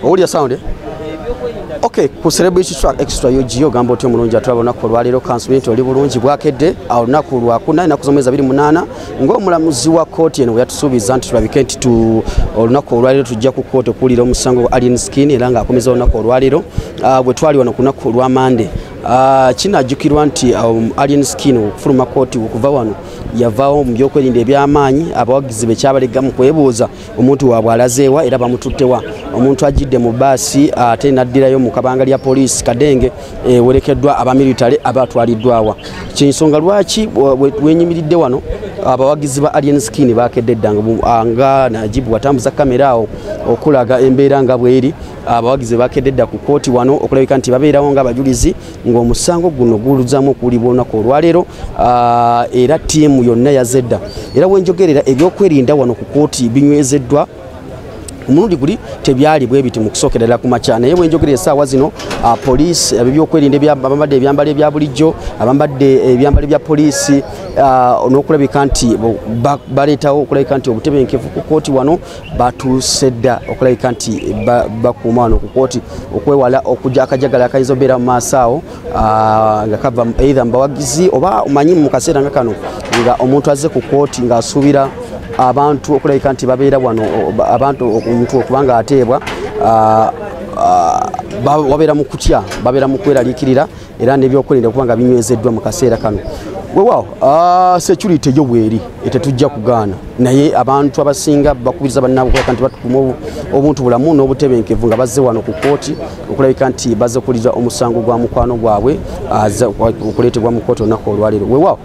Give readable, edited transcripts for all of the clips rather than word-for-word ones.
Owulira sound, eh? Okay, ku Celebrity Track Extra UG ogamba otya omulungi atulaba olunaku olwaleero? Kansubire nti oli bulungi. Bwakedde awo olunaku lwakuna, ennaku z'omwezi 28, ng'omulamuzi wa kooti eno bwe yatusuubiza nti tulabike nti olunaku olwaleero tujja ku kooti okuwulira omusango gwa Alien Skin, era ng'akomeza olunaku olwaleero. Bwe twali wano ku lunaku olwa Mande, kinajjukirwa nti Alien Skin okufuluma kooti okuva wano yavaawo mu byokwerinda eby'amaanyi. Abawagizi be kyabalega mu kwebuuza omuntu waabwe alazeewa era bamututtewa. Omuntu ajjidde mu baasi ate n'addirayo mu kabanga lya poliisi Kadenge ewerekeddwa abamilitale abatwaliddwawa. Kyensonga lwaki wenyimiridde wano, abawagizi ba Alien Skin bakedde dda nga Najibu watambuza kamera awo okulaga embeera nga bweri. Abawagizi bakedde dda ku kooti wano okulabika nti babeerawo ng'abajulizi ng'omusango guno guluzaamu okuwulibwa olunaku olwaleero, era ttiimu yonna yazze dda. Era wenjogerera, ebyokwerinda wano ku kooti binywezeddwa. Omulundi guli tebyali bwe biti mu kusookera ddala ku makya, naye bwenjogerera essaawa zino, poliisi, ab'ebyokwerinda abambadde ebyambalo ebya bulijjo, abambadde ebyambalo bya poliisi, n'okulabika nti baleetawo okulabika nti obutebenkevu ku kooti wano. Batuuse dda okulabika nti bakuuma wano ku kooti okwewala okujja akajagala akayinza obeera mu maaso awo, nga kava either mu bawagizi oba omanyi mu kaseera nga kano nga omuntu azze ku kooti ng'asuubira abantu okulabika nti babeera wano, abantu omuntu okuba nga ateebwa, wabeera mu kutya, babeera mu kweraliikirira, era n'ebyokwerinda okuba nga binywezeddwa mu kaseera kano. Weewaawo, security yo bweri, tetujja kugaana, naye abantu abasinga bakubiriza bannaabwe okulabika nti batukuuma obuntu bulamu n'obutebenkevu nga bazze wano ku kooti okulabika nti bazze kuwuliriza omusango gwa mukwano gwabwe azze okuleetebwa mu kooti olunaku olwaleero. Weewaawo,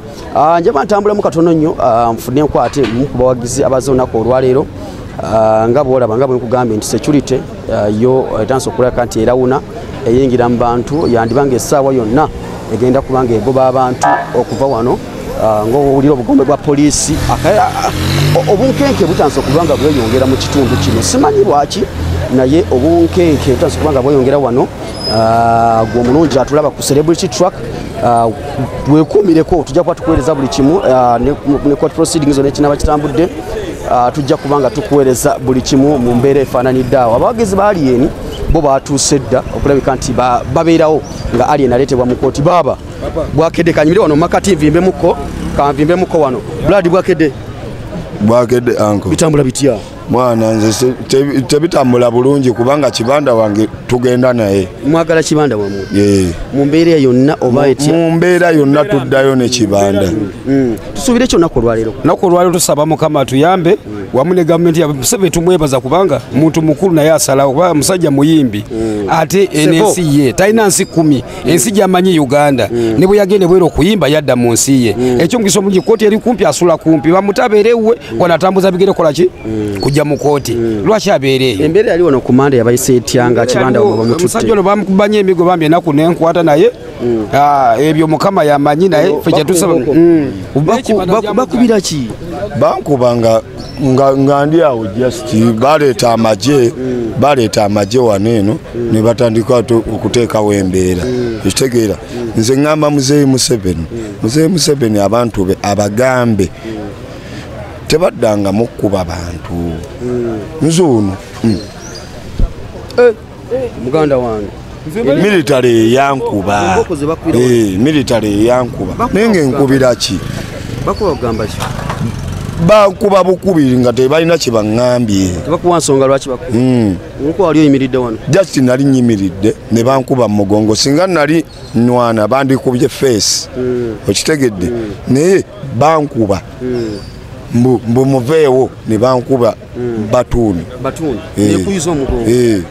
njaba ntambulamu katono nnyo, nfune nkwate mu ku bawagizi abazze olunaku olwaleero. Nga bwolaba, nga bwe nkugambye nti security yo etandise okulabika nti erawuna eyingira mu bantu, yandibanga essaawa yonna egenda kuba nga egoba abantu okuva wano. Ng'owulira obugombe bwa poliisi, obunkenke butandise okuba nga bweyongera mu kitundu kino. Simanyi lwaki, naye obunkenke butandise okuba nga bweyongera wano. Gwe omulungi atulaba ku Celebrity Track, wekuumireko, tujja kuba tukuweereza buli kimu, ne court proceedings zonna ekinaba kitambudde. Tujja kuba nga tukuweereza buli kimu mu mbeera efaananidde awo. Abawagizi ba Alien bo batuuse dda okulabika nti babeerawo nga Alien aleetebwa mu kooti. Baaba bwakedde, kanyimire wano makati nvimbemuko, kanvimbemuko wano. Blood, bwakedde? Bwakedde, uncle. Bitambula bitya? Mwana, nze tebitambula bulungi kubanga kibanda wange tugenda naye. Mwagala kibanda wamwe? Eh. Mu mbeera yonna oba etya? Mu mbeera yonna tuddayo ne kibanda. Tusuubire ekyo olunaku olwaleero? Lunaku olwaleero tusaba Mukama atuyambe wamu ne gavumenti ya Museveni. Tumwebaza kubanga muntu mukulu naye asalawo, kuba musajja muyimbi ate eno ensi ye talina nsi 10, ensi gyamanyi Uganda. Ne bwe yagenda ebweru okuyimba yadda mu nsi ye. Ekyomukisa omulungi, kooti eri kumpi, asula kumpi, bamutabeere ewuwe wano, atambuza bigere kolaki kujja mu kooti. Lwaki abeera eyo? Embeera yali wano ku Mande yabayise etya nga kibanda wamwe Omusajja bamututte? ono bamukubanye emigo bambi enaku nenkwata, naye ebyo Mukama yamanyi, naye ffe kyetusaba Bakubira ki? Bankuba nga ndi awo, just baleeta amagye, baleeta amagye wano eno ne batandika okuteekawo embeera, ekitegeera. Nze ŋŋamba muzeeyi Museveni, muzeeyi Museveni, abantu be abagambe tebaddangamu kkuba bantu. Nze ono Muganda wange. Military eyankuba. Enkoko ze bakubira. Eh, military eyankuba. Bakuba Naye nga kugamba. enkubira ki? Bakuba kugamba ki? Bankuba bukubiri nga tebalina kye baŋŋambye. Tebakuwa nsonga lwaki bakuba? Nkuba wali oyimiridde wano? Just nali nyimiridde ne bankuba mu mugongo. Singa nali nwana bandikubye face, okitegedde? Naye bankuba mbu muveewo, ne bankuba batuuni. Batuuni? Eh. Nekuyiza omugongo? Eh.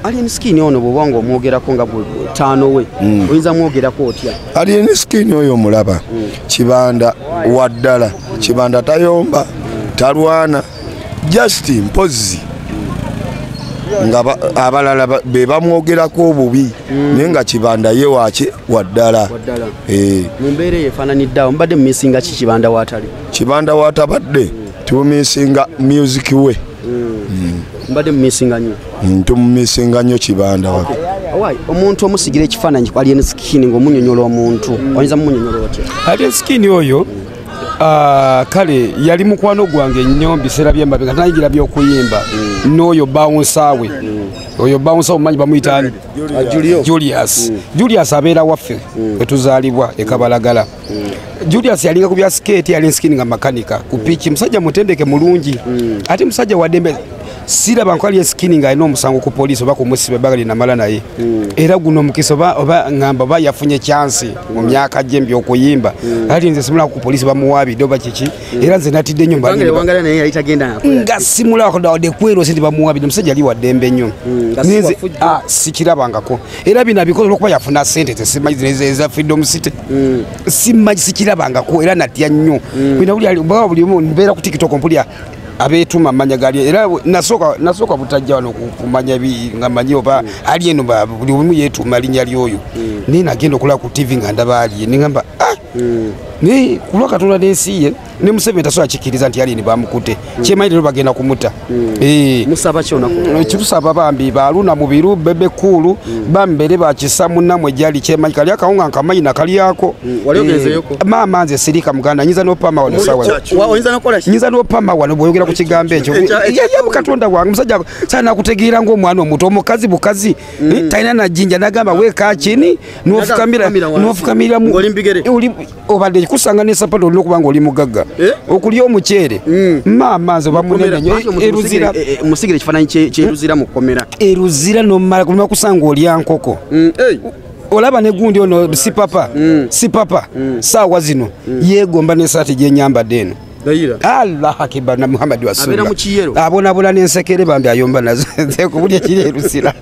Alien Skin ono bw'oba nga omwogerako nga gwe taano we, oyinza mwogerako otya? Alien Skin oyo omulaba, kibanda waddala, kibanda tayomba, talwana, just mpozi nga abalala be bamwogerako obubi, naye nga kibanda ye waki waddala. Waddala. Eh. Mu mbeera eyo efaananidde awo, mubadde mumisinga ki kibanda waatali? Kibanda watabadde tumumisinga music we. Mbadde mumisinga nnyo? Tumumisinga nnyo kibanda wa. Owai, omuntu omusigira ekifaananyi ku Alien Skin ng'omunyonyola omuntu, oyinza mumunyonyola otya? Alien Skin oyo Kale yali mukwano gwange nnyo biseera by'emabega tanayigira by'okuyimba n'oyo bouncer we oyo bouncer omumanyi bamuyita ani? Julius. Julius abeera waffe wetuzaalibwa e Kabalagala. Julius yalinga ku bya skate, yali skin nga makanika ku piki, musajja mutendeke mulungi ate musajja wa ddembe. Siraba nkwali skin nga alina omusango ku poliisi oba kumusiba ebbanga linamala naye era guno omukisa oba ngamba oba yafunye chance mu myaka gye eby'okuyimba ati nze simulako ku poliisi bamuwaabidde oba kiki era nze natidde nnyo nga simulako wadde kwerosi nti bamuwaabidde. Omusajja ali wa ddembe nnyo, nze sikirabangako era bino abikoze olwokuba yafuna ssente tesimanyi eza Freedom City simanyi sikirabangako era natya nnyo buli omu mbeera ku TikTok mpulira abeetuma amanya gali era nasooka butajja wano kumanya nga manyi oba ali eno buli omu yeetuuma linnya ly'oyo naye nagenda okulaba ku TV nga ndaba ali ne ngamba naye kulwa Katonda n'ensi ye ne Museveni tasobola kikkiriza nti ali bamukutte kyemanyi leero bagenda kumuta. Musaba ki olunaku? Kitusaba bambi Baluna Mubiru Bebe Cool bambere bakisa munnamwe gyali kyemanyi kali akawunga nkamanyi nakalyako. Maama nze sirika muganda nyinza n'opama wano sawa nyinza n'opama wano bw'oyogera ku kigambo ekyo ye Katonda wange musajja sana nakutegeera ng'omwana omuto omukazi bukazi talina na jjinja nagamba weeka kini n'ofukamira obadde kusanga ne sapato olina okuba ng'oli mugagga okulya omuceere maama nze bamunene nnyo eruzira musigire ekifaananyi ky'eruzira mu kkomera eruzira nomala kulima kusanga olya nkoko olaba ne gundi ono sipapa sipapa saawa zino yeegomba n'essaati gyenyambadde eno Allah akibar na Muhammad wa sunna abonabona n'ensekere bambi ayomba nazo nze kubulya kiri eruzira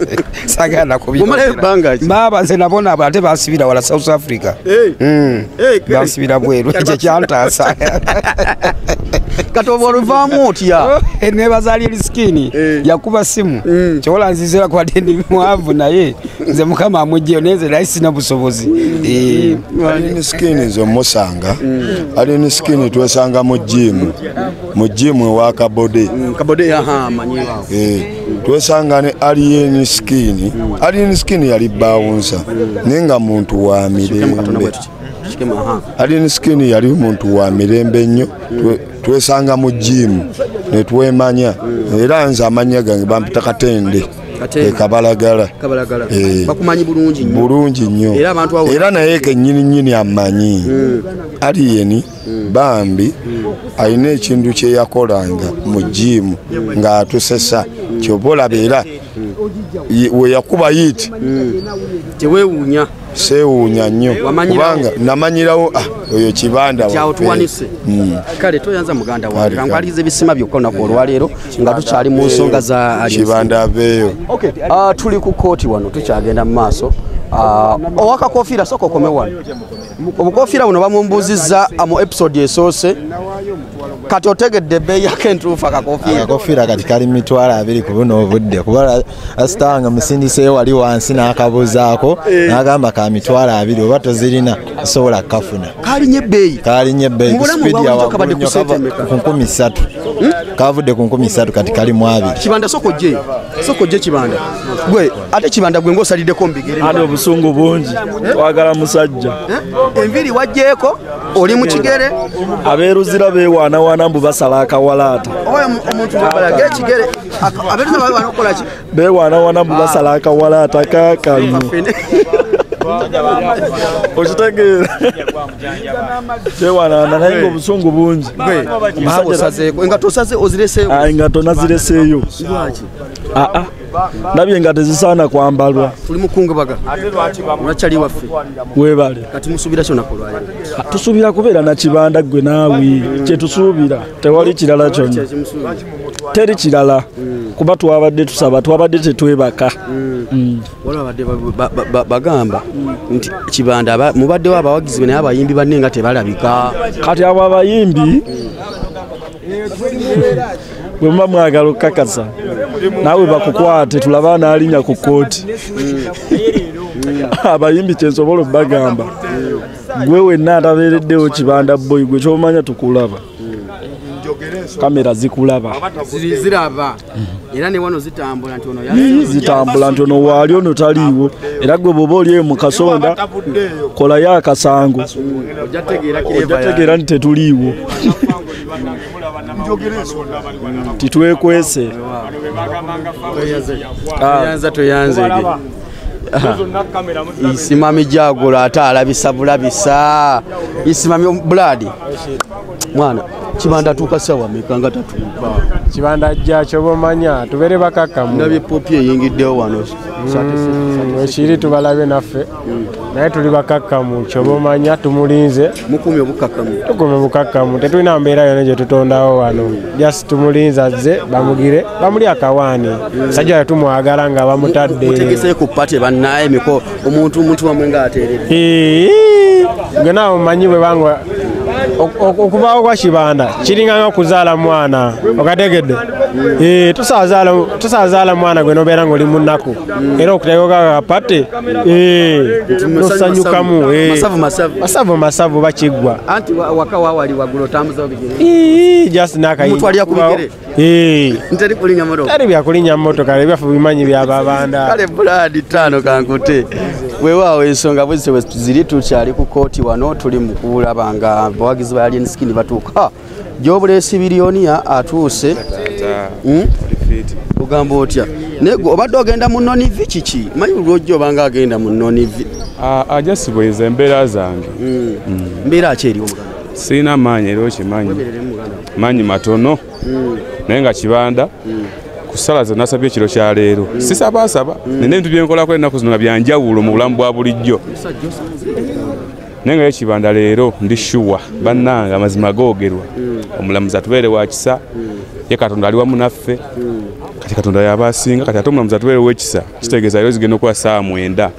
sagala kubyogera baba nze nabona ate bansibira wala South Africa bansibira bweru ekyo kyantaasa kati oba oluvaamu otya? Nebaza ali skini yakuba simu kyola nzizira kwadde ndi mwavu naye nze Mukama amugyeyo naye nze naye sina busobozi. Alien Skin nze musanga Alien Skin twesanga mu gym ewa Kabode. Kabode aha manyi wao. Twesanga ne Alien Skin. Alien Skin yali bouncer naye nga muntu wa mirembe. Alien Skin yali muntu wa mirembe nnyo. Twesanga mu gym ne twemanya era nze amanya gange bampita Katende Kabalagala. Bakumanyi bulungi nnyo. Bulungi nnyo. Era naye kennyini nnyini amanyi. Alien bambi alina ekintu kye yakolanga mu gym ng'atusesa ky'oba olaba era we yakuba yiti teweewuunya seewuunya nnyo kubanga namanyirawo oyo Kibanda tuwanise. Kale toyanza muganda wange kankwalize ebisima byokka olunaku olwaleero nga tukyali mu nsonga za Kibanda aveeyo. Tuli ku kooti wano tukyagenda mu maaso. Owakakofiira sooka okome wano. Obukofiira buno bamumbuuzizza mu episode esoose kati otegedde ebbeeyi yako entuufu akakofiira. Akakofiira kati kali 20,000 ku buno obudde kuba asita nga musindiseeyo wali wansi n'akabuuzaako n'agamba ka 20,000 oba tozirina osobola kukafuna. Kalinnya ebbeeyi. Kalinnya ebbeeyi ku sipiidi ya waggulu nnyo kava ku 3,000 kavudde ku 3,000 kati kali mu 2. Kibanda sooka ojje sooka ojje Kibanda gwe ate Kibanda gwe ng'osaliddeko mu bigere. Ate obusungu bungi twagala musajja. Enviiri waggyeko oli mu kigere. Abeeruzira beewaanawaana mbu basala akawalaata. Omuntu balaga ekigere abeeruzira beewaana okukola ki? Beewaanawaana mbu basala akawalaata kaakano. Okitegeera beewaanawaana naye ng'obusungu bungi. Engatto osaze ozireseeyo? Engatto nazireseeyo. Lwaki? Ndabye nga tezisaana kwambalwa. Tuli mukungubaga olwakyali waffe. Weebale. Kati musuubira ki olunaku olwaleero? Tusuubira kubeera na Kibanda ggwe naawe kyetusuubira tewali kirala kyonna teri kirala kuba twabadde tusaba twabadde tetwebaka. Waliwo abadde bagamba nti Kibanda mubaddewo abawagizi be naye abayimbi banne nga tebalabika. Kati abo abayimbi bwe muba mwagala okukakasa naawe bakukwate tulabe anaalinnya ku kkooti. Abayimbi kyensobola obbagamba gwe wenna atabeereddewo Kibanda boy gwe ky'omanya tukulaba. Kamera zikulaba. Ziraba. Era ne wano zitambula nti ono yali. Zitambula nti ono waali ono taliiwo. Era gwe bw'oba oli eyo mu kasonda kolayo akasango. Ojja tegeera nti tetuliiwo. Titwekwese. Toyanza toyanze. Isimami Jagulo ate alabisa bulabisa. Isimami Blood. Mwana Kibanda tuuka sawa meka nga tatuuka. Kibanda ajja ky'oba tubeere bakakkamu. Ndabye popi eyingiddewo wano. Ekiri tubalabe naffe. Naye tuli bakakkamu ky'oba omanya tumulinze. Mukuumye obukakkamu. Tukuume bukakkamu tetulina mbeera yonna gye tutondawo wano. Just tumulinze azze bamugire bamuli akawaani. Sajja tumwagala nga bamutadde. Mutegeseyo ku party bannaye emiko omuntu wamwe ng'ateeredde. Gwe naawe omanyi bwe bangwa okubaawo kwa Kibanda kiringa nga okuzaala mwana okategedde. Tosazaala mwana gwe nobeera ng'oli mu nnaku era okuteekako akapate nosanyukamu masavu masavu bakiggwa. Anti waka wawali waggulu otambuza bigere. Just Mutwalira ku bigere. Nteri kulinnya mmotoka. Teri byakulinnya mmotoka ebyaffe bimanyi byababanda. Kale Blood 5 kankute. Weewaawo ensonga bwe zityo ziri tukyali ku kooti wano tuli mu kulaba nga abawagizi ba Alien Skin batuuka. Jobless Billionaire atuuse. Ogamba otya? Naye obadde ogenda mu Nonivi kiki? Manyi lw'ojja obanga agenda mu Nonivi. Ajja sibweza embeera zange. Mbeera ki eriwo muganda? Sirina maanyi era okimanyi. Maanyi matono. Naye nga Kibanda kusala ze nasabye ekiro kya leero. Sisabaasaba. Nina ebintu bye nkolako ennaku zino nga bya njawulo mu bulamu bwa bulijjo. Naye nga Kibanda leero ndi shuwa bannange amazima googerwa. Omulamuzi atubeere wa kisa. Ye Katonda ali wamu naffe. Kati Katonda yaba asinga kati ate omulamuzi atubeere w'ekisa. Kitegeeza leero zigenda okuba ssaawa 9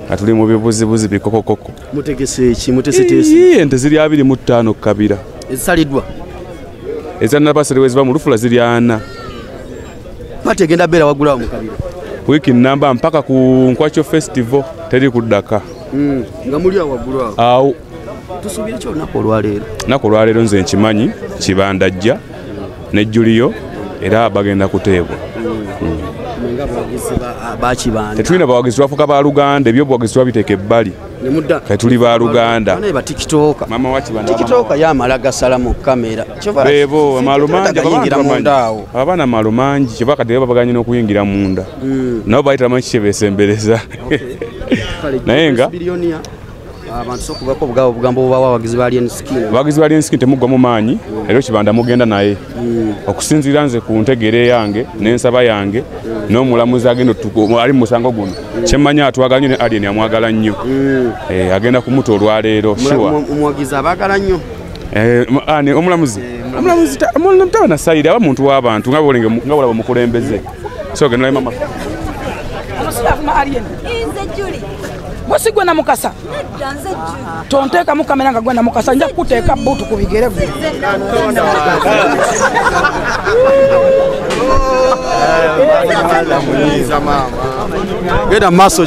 nga tuli mu bibuzibuzi bikokokoko. Mutegese ki? Muteeseteese? Ente ziri 25 ku kabira. Ezisaliddwa? Ezannabasaliwe ziva mu lufula ziri 4. Party egenda beera waggulu awo mu kabira. Wiiki nnamba mpaka ku Nkwakyo Festival teri kuddaka. Nga muli awo waggulu awo. Awo. Tusuubire ki olunaku olwaleero? Olunaku olwaleero nze nkimanyi Kibanda ajja ne Julio era bagenda kuteebwa. Nga abawagizi ba Kibanda. Tetulina bawagizi twafuuka baluganda ebyobuwagizi twabiteeka ebbali. Kati tuli baluganda. Banaye ba TikToker. Mama wa Kibanda. TikToker yamala gasala mu kamera. Bebo amaalo mangi abaana amaalo mangi kyova kati babaganye n'okuyingira munda. Nabo bayita mangi kyebeesembereza. Naye nga abantu sokubako obugabo obugambo obubawa abawagizi ba Alien Skin. Abawagizi ba Alien Skin temuggwamu maanyi era Kibanda mugenda naye. Okusinziira nze ku ntegeera yange n'ensaba yange n'omulamuzi agenda ali mu musango guno. Kyemmanyi atwagala nnyo ne Alien amwagala nnyo. Agenda kumuta olwaleero. Omuwagizi abaagala nnyo. Ani omulamuzi? Omulamuzi taba na sayidi aba muntu w'abantu nga bolaba omukulembeze. So genda naye mama. Bosi gwe na Mukasa. Tonteeka mu kamera nga gwe na Mukasa nja kukuteeka buutu ku bigere. Genda maaso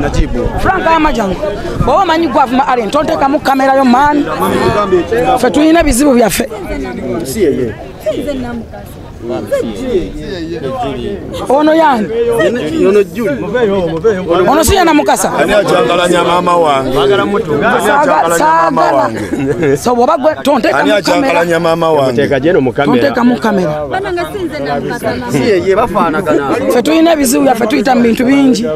Najibu. Frank Amajango. Bw'oba omanyi gwavuma Alien tonteeka mu kamera yo man. Ffe tulina ebizibu byaffe. Si yeye. Ono yani? Ono Juli. Ono si yana Mukasa. Ani achangalanya mama wange. Ani achangalanya mama wange. So bw'oba gwe tonteeka mu kamera. Ani achangalanya mama wange. Tonteeka mu kamera. Si yeye bafaanagana. Ffe tulina ebizibu byaffe tuyita mu bintu bingi.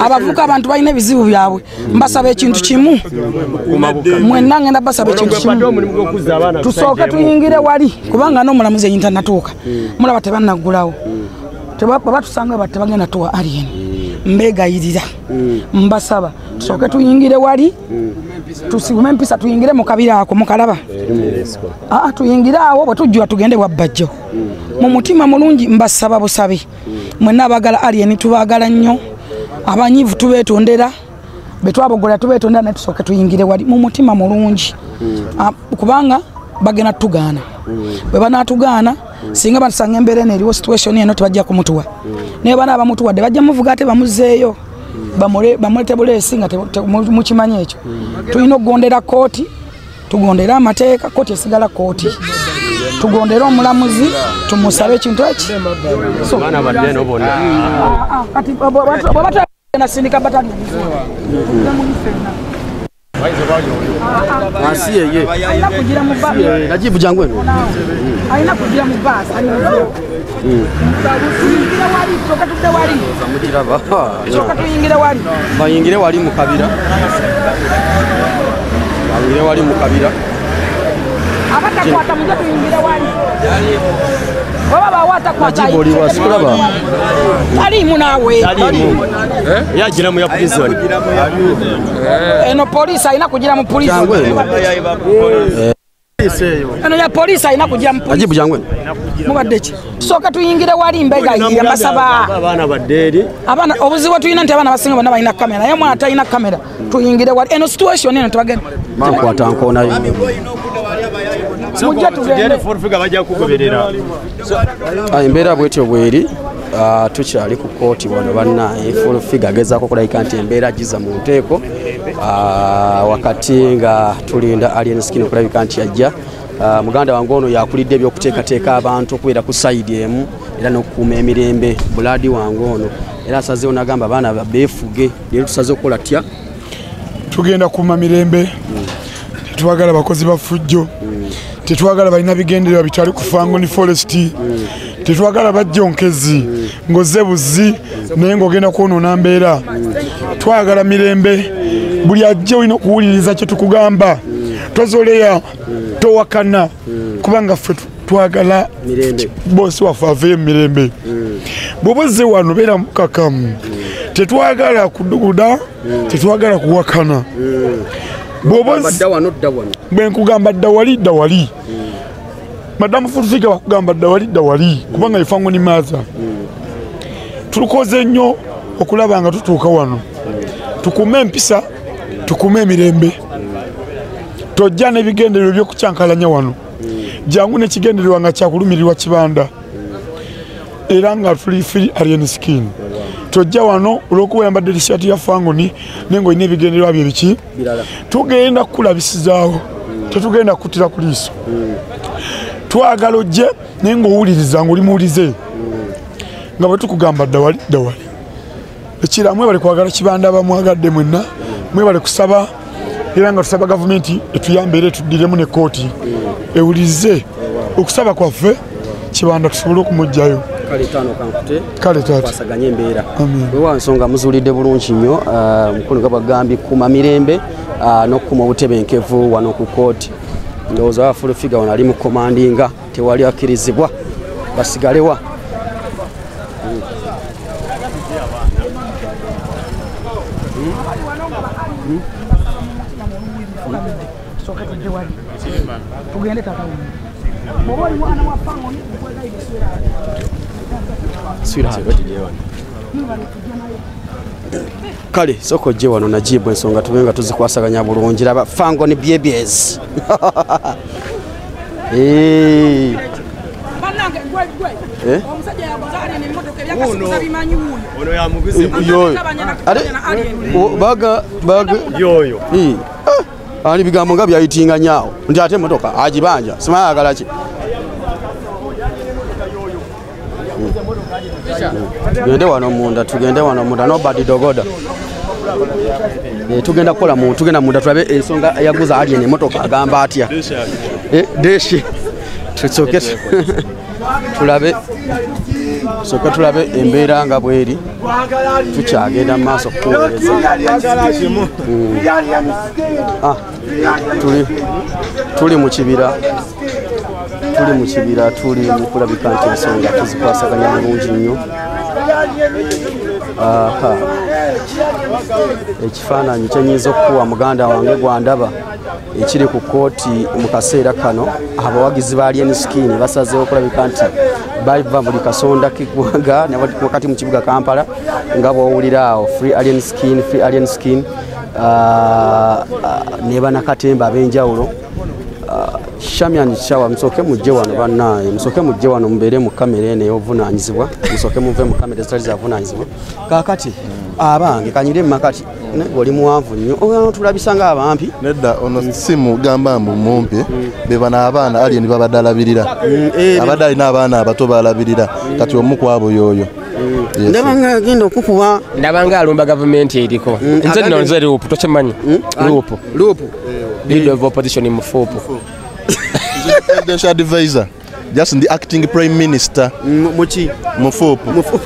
Abavuka abantu balina ebizibu byabwe. Mbasaba ekintu kimu. Mwenna ngenda basaba ekintu kimu. Tusooke tuyingire wali kubanga n'omulamuzi eyinta natuuka. Mulaba tebannaggulawo. Batusanga bati tebagenda tuwa Alien. Mbegayirira. Mbasaba tusooke tuyingire wali. Tusigume empisa tuyingire mu kabira ako mukalaba. Tuyingire awo bwe tujjula tugende wa Bajjo. Mu mutima mulungi mbasaba busabi. Mwenna abaagala Alien tubaagala nnyo. Abanyiivu tubeetondera. Betwabogola tubeetondera naye tusooke tuyingire wali mu mutima mulungi. Kubanga bagenda tugaana. Bwe banaatugaana singa batusanga embeera eno eriwo situation eno tebajja kumutuwa. Naye bana abamutuwadde bajja muvuga ate bamuzeeyo. Bamulete buleesi nga mukimanyi ekyo. Tulina okugondera kooti, tugondere amateeka, kooti esigala kooti. Tugondere omulamuzi tumusabe ekintu eki. So bana badde no bonna. Kati baba nasindika batali. Asiye alina kugira mu basi. Najibu jangu eno. Alina kugira mu basi. Tuyingira wali, soka tudde wali. Mugiraba. Soka tuyingira wali. Bayingire wali mu kabira. Bayingire wali mu kabira. Abatakwata mujje tuyingira wali. Baba bawata kwata. Najibu oli wasikulaba. Taliimu naawe. Taliimu. Yagira mu ya prison. Eno police alina kugira mu police. Eno ya police alina kugira mu police. Najibu jangu eno. Mubadde ki? Tusooka tuyingire wali mbega yambasaba. Abaana badde. Abaana obuzibu tulina nti abaana basinga bonna balina kamera. Naye mwana talina kamera. Tuyingire wali. Eno situation eno tebagenda. Makwata nkoona. Mujja tugende. Embeera bwetyo bweri tukyali ku kooti wano bannaye full figure agezaako okulabika nti embeera giza mu nteeko wakati nga tulinda Alien Skin okulabika nti ajja. Muganda wange ono yakulidde ebyokuteekateeka abantu okubeera ku sayidi emu era n'okukuuma emirembe. Bulaadi wange ono era asazeewo n'agamba abaana beefuge. Leero tusaze okukola tya? Tugenda kukuuma mirembe. Tetwagala bakozi ba fujjo. Tetwagala balina bigendererwa bitali ku Fangoni Forest. Tetwagala bajjonkezi ng'ozze buzzi naye ng'ogenda kwonoona mbeera. Twagala mirembe. Buli ajja olina okuwuliriza kye tukugamba. Tozoleya, towakana, kubanga ffe twagala boosi waffe aveeyo mu mirembe. Bw'oba ozze wano beera mukakamu. Tetwagala kuduguda, tetwagala kuwakana. Bwe nkugamba dda wali dda wali. Madamu Fulfiga bakugamba dda wali dda wali kubanga ye Fangoni Maza. Tukoze nnyo okulaba nga tutuuka wano. Tukume empisa, tukume emirembe. Tojja n'ebigendererwa eby'okukyankalanya wano. Jangu n'ekigendererwa nga kyakulumirirwa Kibanda. Era nga tuli free Alien Skin. Tojja wano olw'okuba oyambadde t-shirt ya Fangoni naye ng'olina ebigendererwa bye biki? Tugenda kukulabisizaawo. Tetugenda kukuttira ku liiso. Twagala ojje naye ng'owuliriza ng'oli muwulize. Nga bwe tukugamba dda wali dda wali. Ekirala mwebale kwagala Kibanda bamwagadde mwenna, mwebale kusaba era nga tusaba gavumenti etuyambe era etuddiremu ne kooti ewulirize okusaba kwaffe Kibanda tusobole okumuggyayo. Kale tano kankute. Kale tata. Kwasaganye embeera. Wewa nsonga muzuulidde bulungi nnyo mukulu nga bwagambye kukuuma mirembe n'okukuuma obutebenkevu wano ku kooti. Ndowooza full figure wano ali mu commandinga tewali akkirizibwa basigalewa. Tugende tata. Bw'oba oli mwana wa Fangoni Kale soko je wano Najibu ensonga tube nga tuzikwasaganya bulungi. Laba Fangoni babies. Bannange gwe gwe. Omusajja yaguza Alien emmotoka ebyakasikuza bimanyi wuuyo. Ono yamuguze. Yoyo. Ate baga yoyo. Ali bigambo nga byayitinga nyaawo. Nti ate emmotoka agibanja. Simanyi ayagala ki. Tugende wano munda, tugende wano munda, nobody dogoda. Tugenda kukola mu, tugenda munda tulabe ensonga yaguza Alien emmotoka agamba atya. Deshi. Tusooke tulabe. Tusooke tulabe embeera nga bweri. Tukyagenda mu maaso kukuweereza. Tuli mu kibira. Tuli mu kibira, tuli mu kulabika nti ensonga tuzikwasaganya bulungi nnyo. Ekifaananyi kyenyinza okukuwa muganda wange gwandaba ekiri ku kooti mu kaseera kano, abawagizi ba Alien Skin basazeewo okulabika nti bava buli kasonda k'eggwanga wakati mu kibuga Kampala nga bw'owulira awo free Alien Skin, free Alien Skin ne bannakatemba ab'enjawulo. Shamian Shawa musooke mujje wano bannaye, musooke mujje wano mubeere mu kamera eno ey'obuvunaanyizibwa, musooke muve mu kamera ezitali za buvunaanyizibwa. Kaakati abange kanyire mu makati Oli muwanvu nnyo, tulabisa nga abampi. Nedda, ono simu gamba mbu mumpi, be bano abaana Alien babadde alabirira, abadde alina abaana abato balabirira, kati omu ku abo y'oyo. Ndaba nga agenda okukuba, ndaba nga alumba gavumenti eriko. Nze nno nze Luupu, tokimanyi? Luupu, Luupu leader of opposition mufuupu, presidential advisor, just the acting prime minister. Muki? Mufuupu.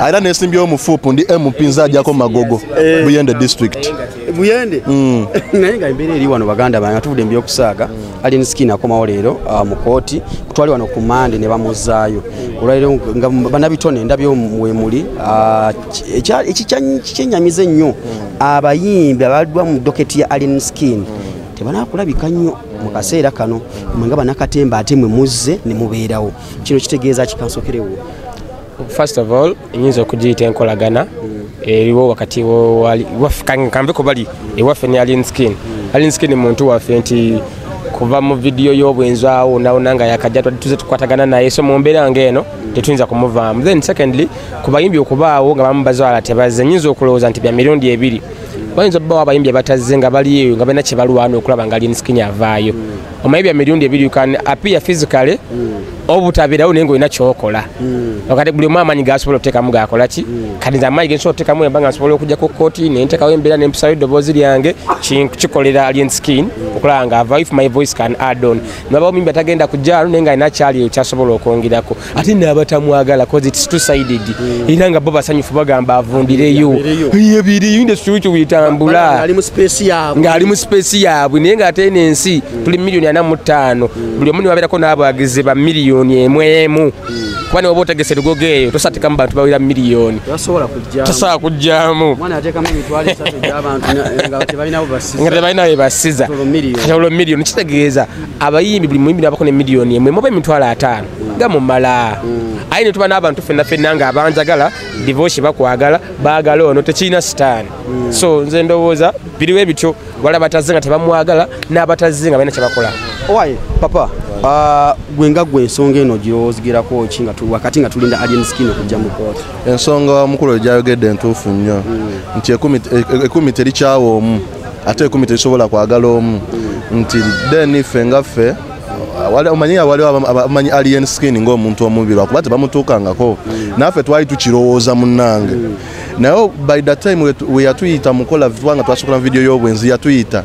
Era nesimbyewo mufuupu, ndi MP nze ajjako Magogo, Buyende district. Buyende? Naye nga embeera eri wano baganda bange, tuvudde mu by'okusaaga. Alien Skin akomawo leero mu kooti, twali wano ku Mande ne bamuzzaayo. Olwaleero nga bannabitone ndabyo we muli, ekikyenyamiza ennyo abayimbi abaddwa mu doketi ya Alien Skin tebanakulabika nnyo mu kaseera kano, mwe nga bannakatemba ate mwe muzze ne mubeerawo. Kino kitegeeza kikansokerewo? First of all, nyinza okugiyita enkolagana eriwo wakati kanveko bali ewaffe ne Alien Skin. Alien Skin muntu waffe nti kuva mu vidiyo y'obwenzi awo nawona nga yakajja tuze tukwatagana naye, so mu mbeera ng'eno tetuyinza kumuvaamu. Then secondly, ku bayimbi okubaawo nga bamu bazaala tebazze, nyinza okulowooza nti bya mirundi ebiri. Bayinza obbawo abayimbi abatazze nga bali eyo nga balina kye balwana okulaba nga Alien Skin avaayo. Omanyi bya mirundi ebiri, you can appear physically obutabeerawo naye ng'olina ky'okola. Wakati buli omu amaanyi g'asobola okuteekamu g'akola ki? Kati nze amaanyi ge nsobola okuteekamu emba nga nsobola okujja ku kkooti ne nteekawo embeera ne mpisayo eddoboozi lyange, kikolera Alien Skin okulaba nga avaayo, if my voice can add on. Nabawo muyimbi atagenda kujja wano naye ng'alina kyali eyo ky'asobola okwongerako. Ate n'abatamwagala, cause it's two sided. Era nga bo basanyufu bagamba avundireyo. Ebiri industry witambula. Ng'ali mu space yaabwe, naye ng'ate eno ensi tuli 45 million. Buli omu ne wabeerako n'abawagizi ba miliyoni emu emu. Kuba ne bw'oba otegese lugogo eyo tosattikamu bantu bawera miliyoni. Tosobola kujjaamu. Mwana ateekamu 30,000 egy'abantu nga tebalinawo basiza. Nga tebalinawo be basiza. Kati olwo miliyoni kitegeeza abayimbi buli muyimbi n'abako ne miliyoni emu oba 50,000 gamumala. Aye ne tuba n'abantu ffenna ffenna nga abanjagala, divorce bakwagala, baagala ono tekirina sitaani. So nze ndowooza biriwo ebityo, wala batazze nga tebamwagala n'abatazze nga balina kye bakola. Owaye papa, gwe nga gwe ensonga eno girowoozigerako ki nga wakati nga tulinda Alien Skin okujja mu kooti? Ensonga mukulu gyayogedde entuufu nnyo, nti ekumi terikyawa omu, ate ekumi terisobola kwagala omu, nti then ffe nga ffe omanyi waliwo abamanyi Alien Skin ng'omuntu omubi lwakuba tebamutuukangako, naffe twali tukirowooza munnange. Naye by the time we yatuyita mukola, kubanga twasokola video y'obwenzi, yatuyita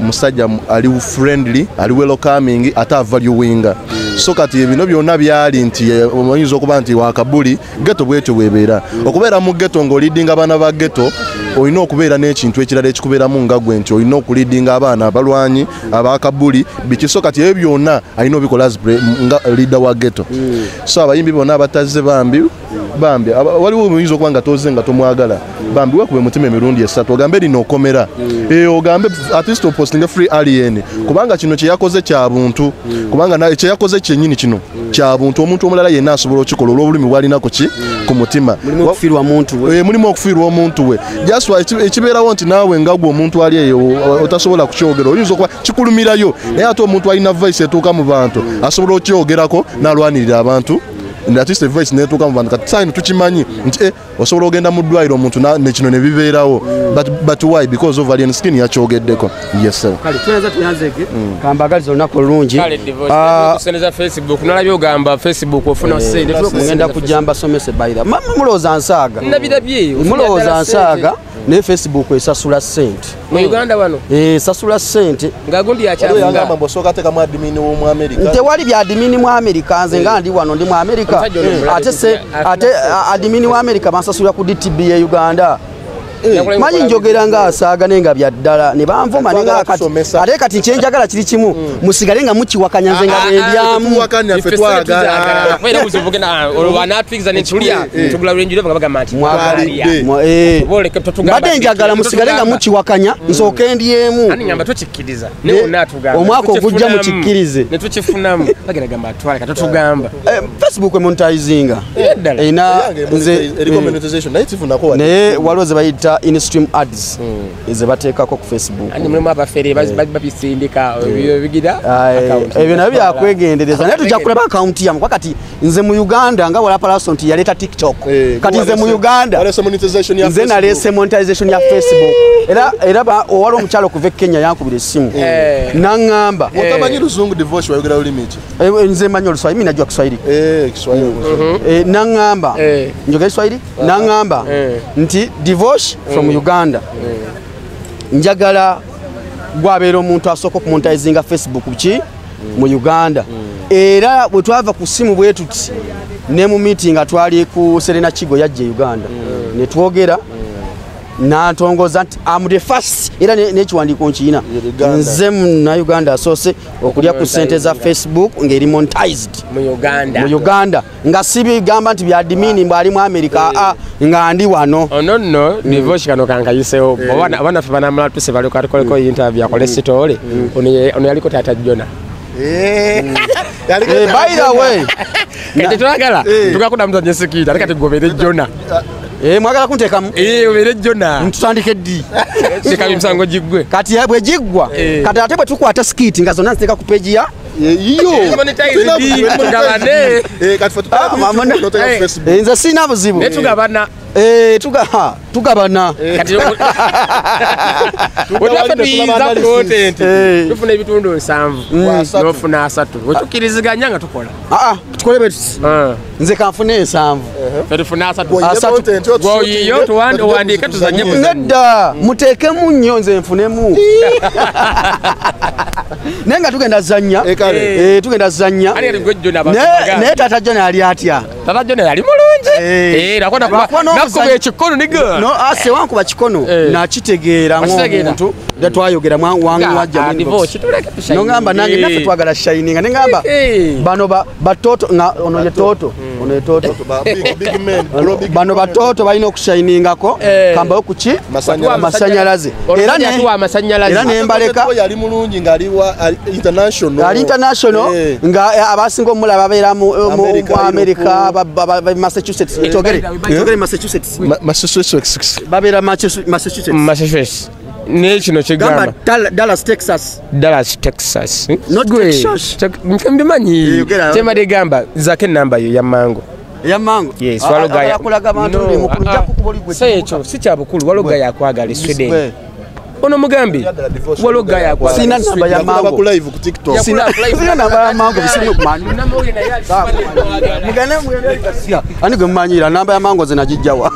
musajja ali friendly, ali welcoming, ate avaluinga. So kati bino byonna byali nti oyinza okuba nti wakabuli ghetto bwetyo bwebeera. Okubeera mu ghetto ng'olidinga abaana ba ghetto, olina okubeera n'ekintu ekirala ekikubeeramu nga gwe, nti olina okulidinga abaana abalwanyi abakabuli biki. So kati ebyo byonna alina obikola nga leader wa ghetto. So abayimbi bonna abatazze bambi bambi, waliwo oyinza okuba nga toze nga tomwagala, bambi wekube mutima emirundi esatu ogambe lino okomera, ogambe at least opostinga free Alien, kubanga kino kye yakoze kya buntu, kubanga kye yakoze kyennyini kino kya buntu. Omuntu omulala yenna asobola okukikola olw'obulumi bw'alinako ki ku mutima, mulimu okufiirwa omuntu we, mulimu okufiirwa omuntu we. Just ekibeerawo nti naawe nga gwe omuntu ali eyo otasobola kukyogera, oyinza okuba kikulumirayo, naye ate omuntu alina voice etuuka mu bantu asobola okyogerako n'alwanirira abantu. At least voice netuuka mu bantu. Kati saino tukimanyi nti osobola ogenda mu ddwaliro omuntu ne kino ne bibeerawo, but why? Because of Alien Skin yakyogeddeko. Yes sir. Kale tunaza tuyanzeke kambagaliza olunaku olulungi. Kusendeza Facebook nalabye ogamba Facebook ofuna sente, ngenda kujja mbasomese by the mama mulowooza nsaaga, nabirabye mulowooza nsaaga, naye Facebook esasula ssente mu Uganda wano, esasula ssente nga gundi yakyagamba mbu osooka teekamu admin w'omu America. Tewali bya admin mu America, nze nga ndi wano ndi mu America, ate admin wa America bansasulira ku DTB ya Uganda. Manyi njogera nga asaaga naye nga bya ddala ne banvuma ate kati kyenjagala kiri kimu, musigale nga mukiwakanya nze nga bwendyamu. Mbadde njagala musigale nga mukiwakanya nsooke ndyemu omwaka ogujja mukikkirize. Facebook emonetizinga naye waliwo ze bayita bayita in-stream ads ze bateekako ku Facebook. Ani mulimu abafere babisindika bigira ebyo nabyo byakwegendereza, naye tujja kulaba akawunti yamu kuba kati nze mu Uganda nga wala Palaso nti yaleeta TikTok, kati nze mu Uganda nze naleese monetization ya Facebook. Era owali omukyalo okuva e Kenya yankubira essimu naŋŋamba otamanyi luzungu divorce wayogera lulimi ki? Nze mmanyi Oluswahili, mimi najua Kiswahili. Kiswahili. Naŋŋamba njogera Kiswahili, naŋŋamba nti divorce from Uganda njagala gwabeera omuntu asooka okumonetizinga Facebook ki mu Uganda. Era bwe twava ku ssimu bwe tuti ne mu meeting twali ku Serena Kigo yajja e Uganda ne twogera nantongoza nti am the first, era n'ekiwandiiko nkiyina nze na Uganda asoose okulya ku ssente za Facebook ng'eri monetized mu Uganda, nga sibigamba nti bya admin mbwali mu America nga ndi wano. Ono nno divorce kano kankayiseewo abaana ffe banamala tuse balyoka tukoleko interview akole sitoole ono yaliko taata Jona. By the way kati twagala tugakuda muzanye sikita ate kati gobere Jona. Mwagala kunteekamu? Obere Jona. Ntutandike ddi? Leka emisango giggwe. Kati bwe giggwa, kati ate bwe tukwata skit nga zonna nziteeka ku page ya iyo. Nze sirina buzibu. Naye tugabana. Tugabana. Kati wetwaffe tuyinza content tufuna ebitundu 7 n'ofuna 3 wetukkiriziganya nga tukola. Tukole bwe tuti. Nze kanfune 7. Ffe tufune 3. Gwoyiyo tuwandiike tuzanye. Nedda muteekemu nnyo nze nfunemu. Naye nga tugenda zannya. Tugenda zannya. Naye taata Jona yali atya? Taata Jona yali mulungi. Nakuba ekikono nigga. No, ase wankuba kikono nakitegeera ng'omuntu twayogera wajja mu inbox. Nongamba nange naffe twagala shining ne ngamba bano batoto nga ono ye toto ono ye toto bano batoto balina okushiningako kambayo kuki masanyalaze era ne mbaleka yali mulungi nga ali international, ali international nga abasinga omulaba babeera mu America, Massachusetts. Togere Massachusetts, Massachusetts babeera Massachusetts, Massachusetts. Ne kino kigamba Dallas, Texas. Dallas, Texas. Not Texas. Mbimanyi. Kyembadde gamba nzako ennamba yo ya Mango. Ya Mango? Yes, waloga ya akulaga abantu ndi mukulu nja kukuba gwe. Si ekyo si kya bukulu, waloga yakwagala e Sweden. Ono mugambi waloga yakwagala. Sina namba ya Mango. Ku live ku TikTok. Sina namba ya Mango bisimu kumanyi. Mugane mugane. Ani gwe mmanyira namba ya Mango zinagijjawa.